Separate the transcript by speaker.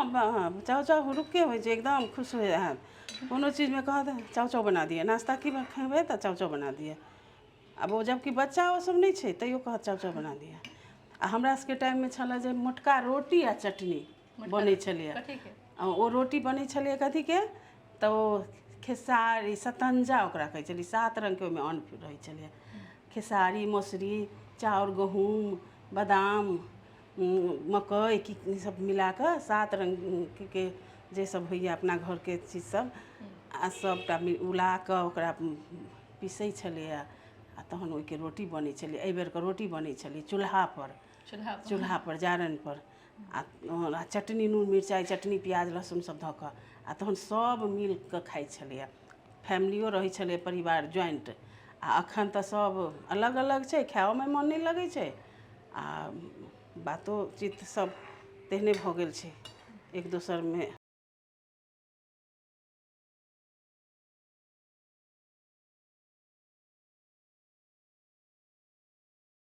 Speaker 1: हँ, चाउ चाउ हुरुक्के होइ छै, एकदम खुश होइ हैत। कोनो चीजमे कहत, चाउ चाउ बना दिअ, नाश्ता की खेबै? तऽ चाउ चाउ बना दिअ। आब ओ जबकि बच्चा ओ सब नहि छै, तैयो कहत चाउ चाउ बना दिअ। आ हमरा सबके टाइममे छलै जे मोटका रोटी आ चटनी बनै छलैए।
Speaker 2: कथीके?
Speaker 1: आ ओ रोटी बनै छलैए कथीके? तऽ ओ खेसारी सतञ्जा ओकरा कहै छलै। सात रङ्गके ओहिमे अन्न रहै छलैए, खेसारी, मसुरी, चाउर, गहूँम, बादाम, मकइ, की सब मिलाकऽ सात रङ्गके जे सब होइए अपना घरके चीज सब, आ सबटा उलाकऽ ओकरा पीसै छलैए आ तहन ओहिके रोटी बनै छलै। एहि बेरके रोटी बनै छलै चूल्हापर, चूल्हापर जारनिपर, आ चटनी नून मिरचाइ चटनी, प्याज लहसुन सब धऽ कऽ, आ तहन सब मिल कऽ खाइ छलैए। फैमिलियो रहै छलै, परिवार ज्वाइंट। आ एखन तऽ सब अलग अलग छै, खाइओमे मोन नहि लगै छै आ बातोचीत सब तेहने भऽ गेल छै एक दोसरमे।